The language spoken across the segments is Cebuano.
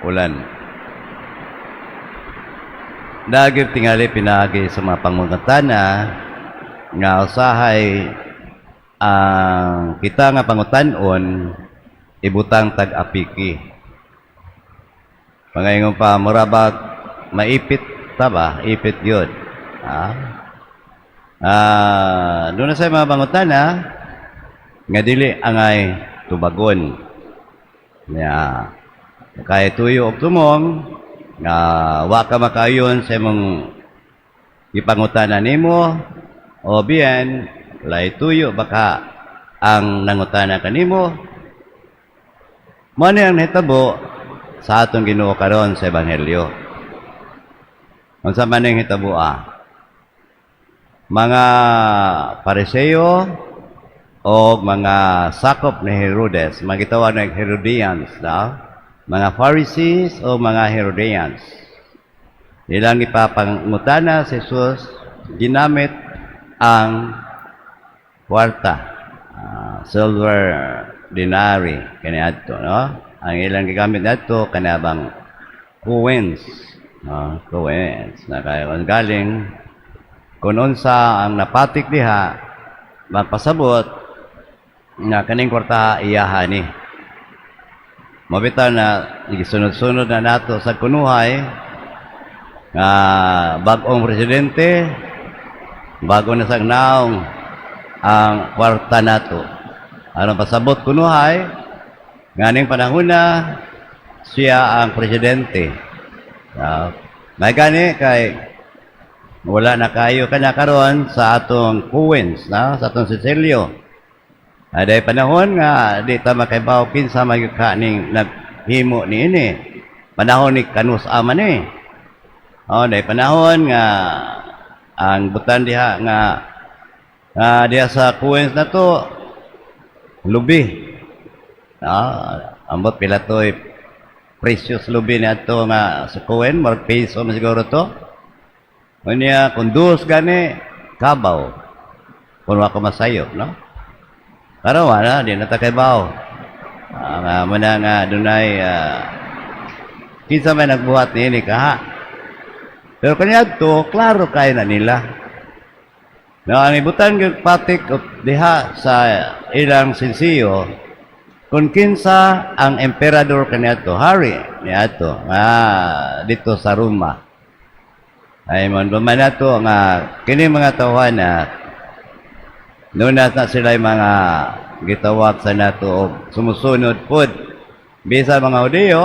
ulan. Dagit tingali pinaagi sa mga pangungutana nga usahay ang kita nga pangutan-on ibutang tag-apiki. Pangaingon pa murabag maipit ta ba? Ipit yun. Ah. Ah, doon na sa mga pangutana nga dili angay tubagon. Ya. Kay tuyo og tumong nga wa ka makayon sa imong gipangutana nimo o bien lay tuyo baka ang nangutana kanimo. Mao ni ang nahitabo sa atong Ginoo karon sa ebanghelyo. Unsa man ning hitabo ah? Mga Pariseo o mga sakop ni Herodes, mga gitawag na Herodians, no? Mga Pharisees o mga Herodians. Ilang ipapangutana si Jesus, ginamit ang kwarta, silver denarii kaniadto, no? Ang ilang gigamit nato kanabang coins, no? Coins na kay galing kung unsa ang napatik diha, magpasabot nga kaning kwarta iyaha ni. Mabita na gisunod-sunod na nato sa kunuhay nga bag-ong presidente, bago na sa naong ang kwarta nato. Aron pasabot kunuhay nga ning panahon na siya ang presidente. May gani kay wala na kayo kana karon sa atong coins, na sa atong sisilyo. Aday panahon nga di ta makaibaw kinsa may ka ning naghimo niini. Panahon ni kanus ama ni. Oh, day panahon nga ang butan diha nga diha sa coins na to lubi. Ambot pila to'y precious lubi ni ato nga sa coin, marag peso man siguro to. Unya kung dos gani kabaw. Kung ako masayo, no? Pero wala, di na ta kaybaw. Nga muna nga dunay kinsa may nagbuhat niini kaha. Pero kaniadto, klaro kay na nila. No, ang ibutan gyud patik og diha sa ilang sinsiyo kung kinsa ang emperador kaniadto, hari niadto nga dito sa Roma. Ay man man nato nga kini mga tawhan na nuna na sila mga gitawag sa nato og sumusunod pod bisa mga Hudiyo,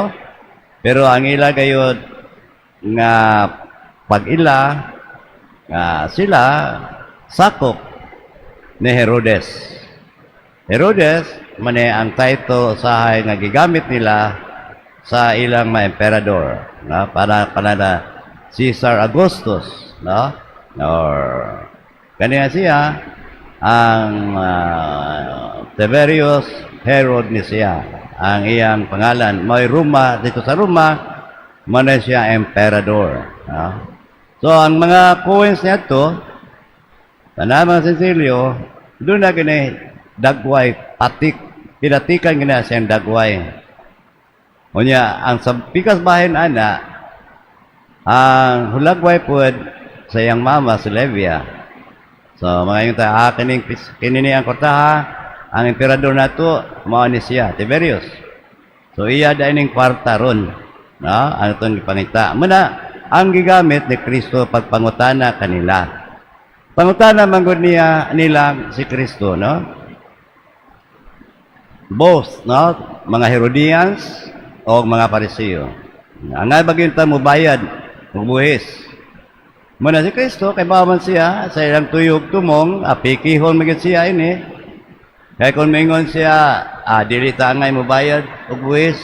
pero ang ila gayud nga pag-ila nga sila sakop ni Herodes. Herodes man ang title usahay nga gigamit nila sa ilang mga emperador, no? Para na Caesar Augustus, no? Or kaniya siya ang Tiberius Herod ni siya. Ang iyang pangalan may Roma, dito sa Roma man siya emperador, no? So ang mga coins niya to tanan mga sinsilyo doon na gani dagway patik, pinatikan gina siyang dagway. Unya ang sa pikas bahin ana ang hulagway pod sa iyang mama si Levia. So mga yung ta ah, kining kini ni ang kwartaha, ang emperador nato mao ni siya Tiberius. So iya dai ning kwarta ron, no? Ang itong gipangita. Muna ang gigamit ni Kristo pagpangutana kanila. Pangutana man gud niya nila si Kristo, no? Both, no? Mga Herodians o mga Pariseo. Angay bagyon ta mo bayad og buhis? Muna si Kristo, kay man siya, sa ilang tuyog tumong, apikihon magyud siya ini. Kay kung mingon siya, dili ta angay mo bayad og buhis.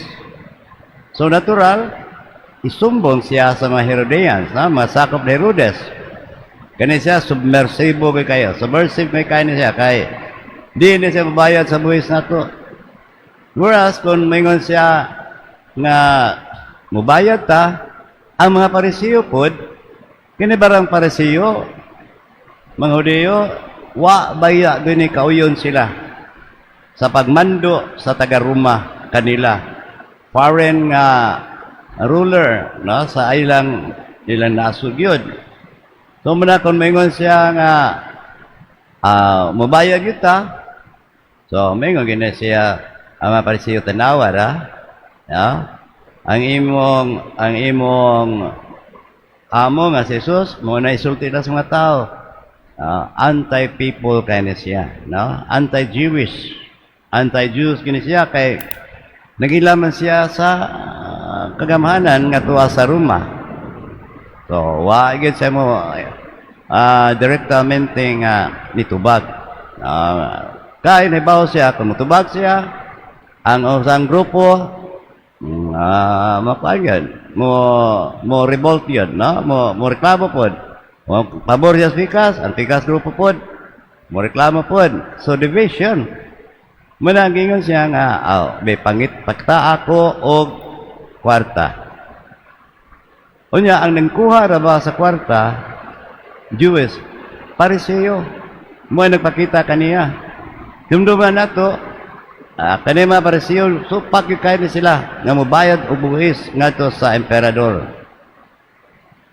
So natural, isumbong siya sa mga Herodians, na masakop ni Herodes. Kani siya, submersibo kay kayo. Submersive kay kayo siya, kay di ni siya mabayad sa buhis nato. Whereas, kung mingon siya nga mubayad ta, ang mga Parisiyo pod, kini barang Parisiyo, mga Hudiyo, wa baya gini kauyon sila sa pagmando sa taga-Roma kanila. Foreign nga ruler, no, sa ilang ilang nasod yun. So muna kung maingon siya nga mubayad kita, so maingon gina siya ang mga Parisiyo, "Tanawa ra, no? Ang imong amo nga si Jesus mo na isulti na sa mga tao. Anti-people kay ni siya, no? Anti-Jewish, anti-Jews kini siya kay nagilaman siya sa kagamhanan nga tuwa sa Roma." So, wa gyud siya mo direktamente nga nitubag. Kay nahibaw siya kung mutubag siya, ang usang grupo makuan yun, mo revolt yun, no? Mo reklamo pod. Mo pabor siya sa pikas, ang pikas grupo pod, mo reklamo pod. So division. Muna gingon siya nga, "Oh, may pangit pagta ako og kwarta." Unya, ang nangkuha ra ba sa kwarta, Jewish, Pariseo. Mo nagpakita kaniya. Dumduman nato, kani mga Pariseo, supak gyud kayo ni sila nga mobayad og buhis ngadto sa emperador.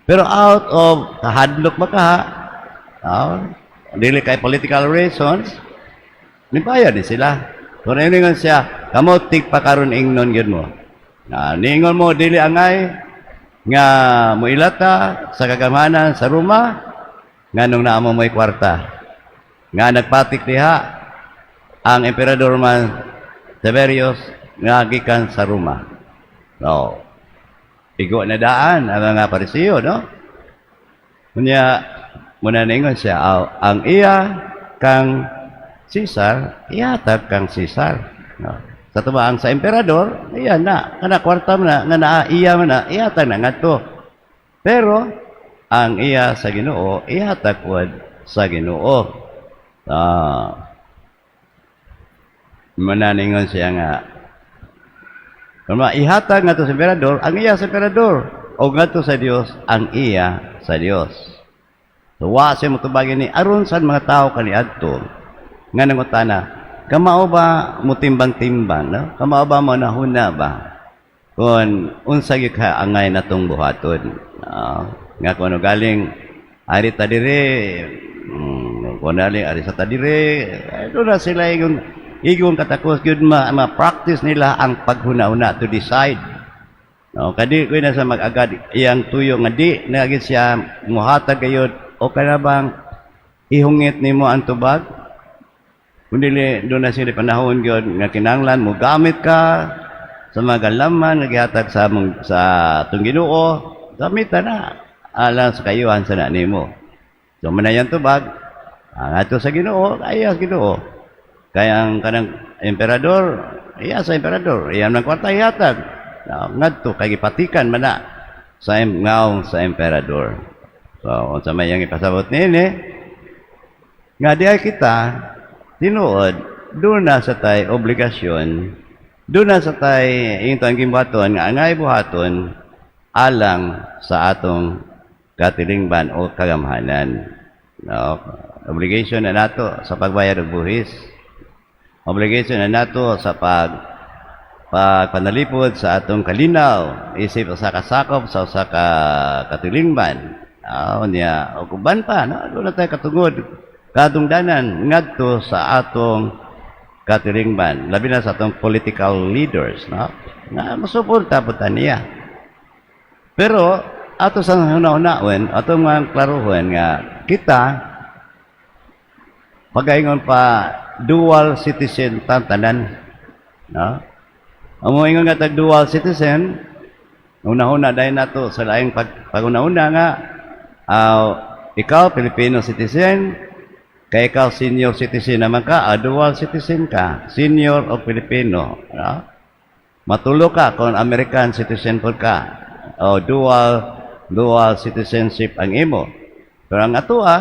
Pero out of kahadlok makaha, dili kay political reasons, nibayad ni sila. Kung ningon siya, "Kamo tigpakaron ingnon gyud mo. Na ningon mo dili angay nga muilata sa kagamhanan sa Roma, nganong naa mo mo'y kwarta nga nagpatik diha ang emperador man Tiberius nga gikan sa Roma?" No. Igo na daan ang mga Parisiyo, no? Unya, muna ningon siya, "Aw, ang iya kang Caesar, ihatag kang Caesar." No? Sa tuba ang sa emperador, iya na, kana kwarta man na, nga naa iya man na, ihatag na ngadto. Pero, ang iya sa Ginoo, ihatag pod sa Ginoo. Mananingon siya nga, kung ihatag ngadto sa emperador, ang iya sa emperador, o ngadto sa Dios, ang iya sa Dios. So, wa siya motubag ni aron sa mga tao kaniadto nga nangutana, "Kamao ba mo timbang-timbang, no? Kamao ba mo nahuna ba kung unsa gyud ka angay natong buhaton?" Nga kung ano galing ari ta dire, kung ari ari sa ta dire, doon na sila igon igon katakos gyud ma-practice nila ang paghuna-huna to decide. No, kadi ko na sa mag-agad iyang tuyo nga di na gyud siya muhatag gayud o kana bang ihungit nimo ang tubag. Kung dili doon na sila panahon gyud nga kinahanglan mo gamit ka sa mga galaman nga gihatag sa atong Ginoo, gamitan na alang sa kayuhan sa na nimo. So manayan tubag ang ato sa Ginoo, ay sa Ginoo. Kaya ang kanang emperador, iya sa emperador, iya ng kwarta ihatag. Na, ngadto kay gipatikan man na sa ngaong sa emperador. So, unsa may iyang ipasabot niini, nga di ay kita tinuod doon na sa tay obligasyon, doon na sa tay intang gimbuhaton nga angay buhaton alang sa atong katilingban o kagamhanan. No? Obligation na nato sa pagbayad og buhis. Obligation na nato sa pagpanalipod sa atong kalinaw isip sa kasakop sa usa ka katilingban. Niya o uban pa, no? Doon na tayo katungod kadungdanan ngadto sa atong katilingban, labi na sa atong political leaders, no, nga mosuporta po ta niya. Pero ato sa huna-hunaon, atong mga klaruhon nga kita pagaingon pa dual citizen tanan, no? Ang moingon nga tag dual citizen, una-una dahil nato sa laing pag-una-una nga ikaw Filipino citizen, kay ikaw senior citizen naman ka, dual citizen ka, senior o Filipino, no? Matulo ka kung American citizen po ka o dual dual citizenship ang imo. Pero ang atoa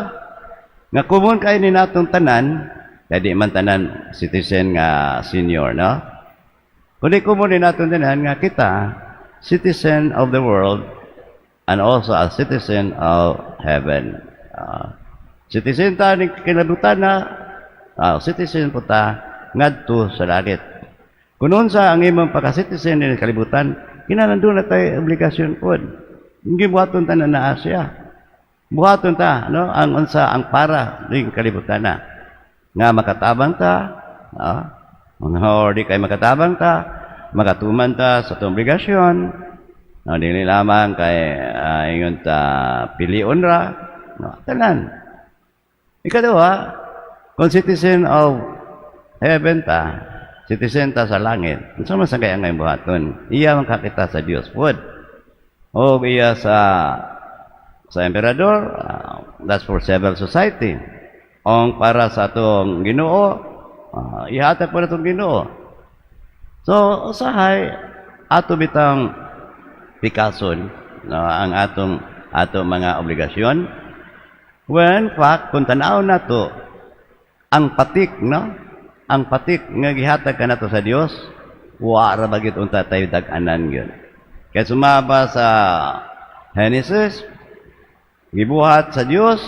nga common kay ni natong tanan, kay di man tanan citizen nga senior, no? Kundi common ni natong tanan nga kita citizen of the world and also a citizen of heaven. Citizen ta ni kinabutan na, citizen po ta ngadto sa langit. Kung unsa ang imong pagka-citizen ni kalibutan, Kinahanglan duna tay obligasyon pod. Gibuhaton ta na naa siya. Buhaton ta, no, ang unsa ang para ning kalibutan na. Nga makatabang ta, or di kay makatabang ta, makatuman ta sa atong obligasyon, no, dili lamang kay ingon ta pilion ra, no, tanan. Ikaduha, kung citizen of heaven ta, citizen ta sa langit, unsa man sa kaya nga buhaton? Iya man kakita sa Dios pod. O iya sa emperador, that's for civil society. Ang para sa atong Ginoo, ihatag po natong Ginoo. So, usahay ato bitang pikason, no, ang atong mga obligasyon. When fact, kung tanaw nato ang patik, no? Ang patik nga gihatag kanato sa Dios, wa ra ba gyud unta tayo dag-anan gyud. Kaya sumaba sa Genesis, gibuhat sa Dios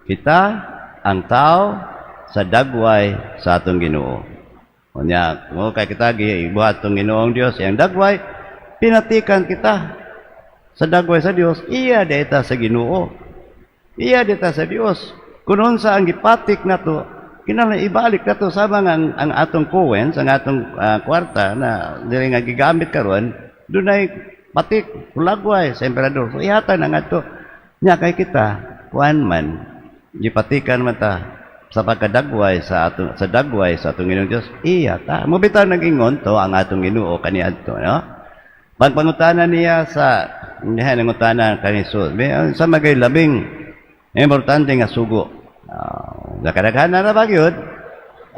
kita ang tao sa dagway sa atong Ginoo. Unya, mo kay kita gibuhat tong Ginoong Dios iyang dagway, pinatikan kita sa dagway sa Dios, iya dita sa Ginoo. Iya dita sa Dios. Kung unsa ang gipatik nato, kinahanglan ibalik nato sama nga ang atong coins, ang atong kwarta na dili nga gigamit karon, dunay patik, hulagway sa emperador. So ihatag na ngadto. Nya kay kita, kuan man, gipatikan man ta sa pagkadagway sa atong sa dagway sa atong Ginoong Dios, iya ta. Mo bitaw nag-ingon to ang atong Ginoo kaniadto, no? Pagpangutana niya sa niya nangutana kay Jesus, may sa magay labing importante nga sugo. Nakadaghanan na ba gyud?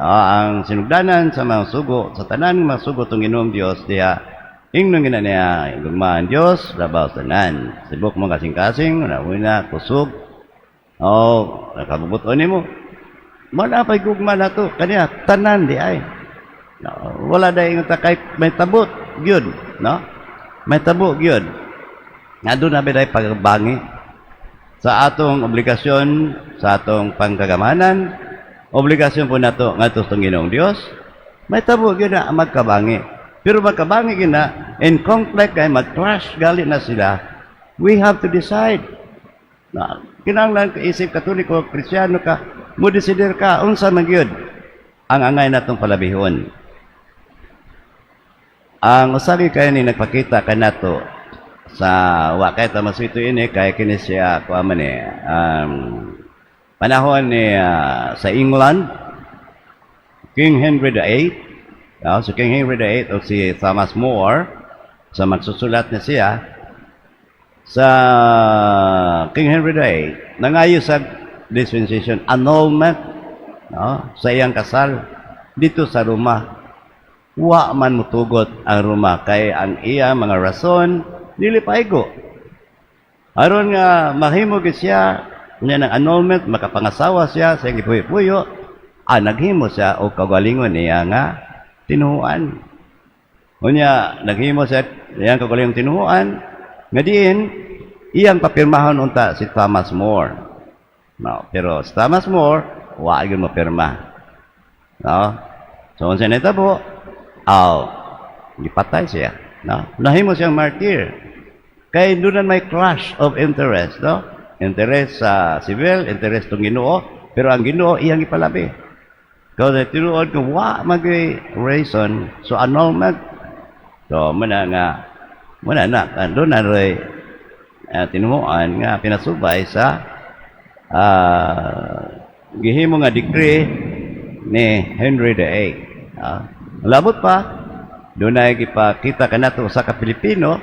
Ang sinugdanan sa mga sugo, sa tanan mga sugo tong Ginoong Dios diha, ingnon gina niya, gugma ang Dios labaw sa tanan. Sibok mo kasing-kasing, una-una, kusog, o nakabubuton nimo. Wala pa'y gugma na to. Kaniya, tanan di ay. No, wala dahil nga kay may tabot, gyud, no? May tabo gyud. Nga doon na ba pagbangi sa atong obligasyon, sa atong pangkagamanan, obligasyon po nato ngadto sa Ginoong Dios, may tabo gyud na magkabangi. Pero magkabangi gyud na, in conflict kay mag-clash gali na sila, we have to decide. Na, kinahanglan isip Katoliko, Kristiyano ka, mo decider ka unsa man gyud ang angay natong palabihon. Ang usa gyud kay ni nagpakita kanato sa wa kay ta masuito ini kay kini siya kuha man eh, panahon ni sa England, King Henry VIII, so King Henry VIII o si Thomas More sa magsusulat na siya sa King Henry VIII nangayo sa dispensation, annulment, no, sa iyang kasal dito sa Roma. Wa man mutugot ang Roma kay ang iya mga rason dili paigo. Aron nga mahimo gid siya niya ng annulment, makapangasawa siya sa iyang gipuyo-puyo, naghimo siya og kaugalingon niya nga tinuhuan. Unya naghimo siya iyang kaugalingong tinuhuan nga diin iyang papirmahon unta si Thomas More. No, pero si Thomas More wa gyud mo pirma. No? So unsa nahitabo? Aw, gipatay siya. No? Nahimo siyang martyr. Kay doon may clash of interest, no? Interest sa civil, interest tong Ginoo, pero ang Ginoo iyang ipalabi. Kaya tinuod ko wa magay reason, so annulment. So muna nga muna na doon na rin tinuhuan nga pinasubay sa gihimo nga decree ni Henry VIII. Labot pa, doon ay gipakita kanato sa ka Pilipino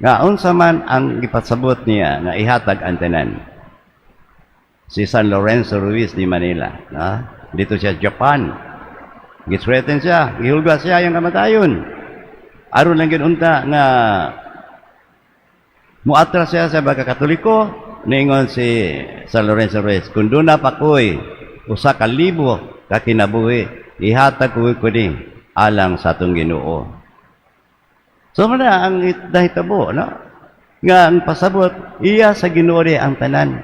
nga unsa man ang gipasabot niya nga ihatag ang tanan. Si San Lorenzo Ruiz de Manila. Dito siya Japan. Githreaten siya, gihulga siya yung kamatayon. Aron lang gyud unta nga muatras siya sa pagkakatoliko, niingon si San Lorenzo Ruiz, "Kung duna pa ko'y 1,000 ka kinabuhi, ihatag ko ko ni alang sa atong Ginoo." So man ang nahitabo, no? Nga ang pasabot, iya sa Ginoo di ang tanan.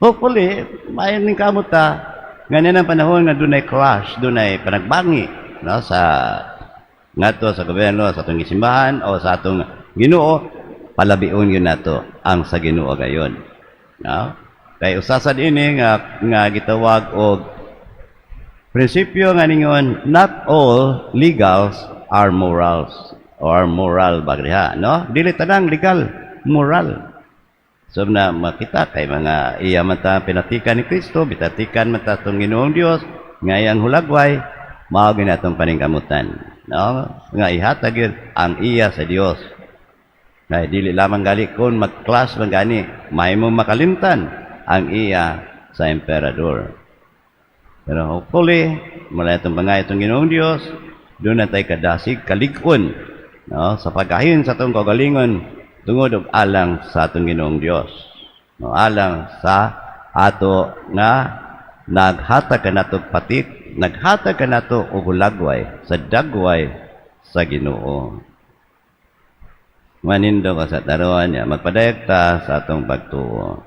Hopefully, maayo ning kamot ta nga ang panahon nga dunay clash, dunay panagbangi, no, sa Ngadto sa gobyerno, sa atong gisimbahan o sa atong Ginoo, palabion gyud nato ang sa Ginoo gayon. No? Kay usa sad ini nga gitawag og prinsipyo nga ningon, not all legals are morals or moral ba diha, no? Dili tanang legal moral. So na makita kay mga iya man ta pinatikan ni Kristo, bitatikan man ta atong Ginoong Dios nga iyang hulagway, mao gyud atong paningkamutan. No? Nga ihatag gyud ang iya sa Dios. Kay dili lamang gali kon mag-class man gani, mahimo makalimtan ang iya sa emperador. Pero hopefully, mula itong mga itong Ginoong Dios, doon na tayo kadasig, kalig-on, no, sa paghahin sa atong kaugalingon, tungod og alang sa atong Ginoong Dios. No, alang sa ato nga naghatag kanato og patik, naghatag kanato og hulagway sa dagway sa Ginoo. Manindog ka sa taruan niya, magpadayag ta sa atong pagtuo.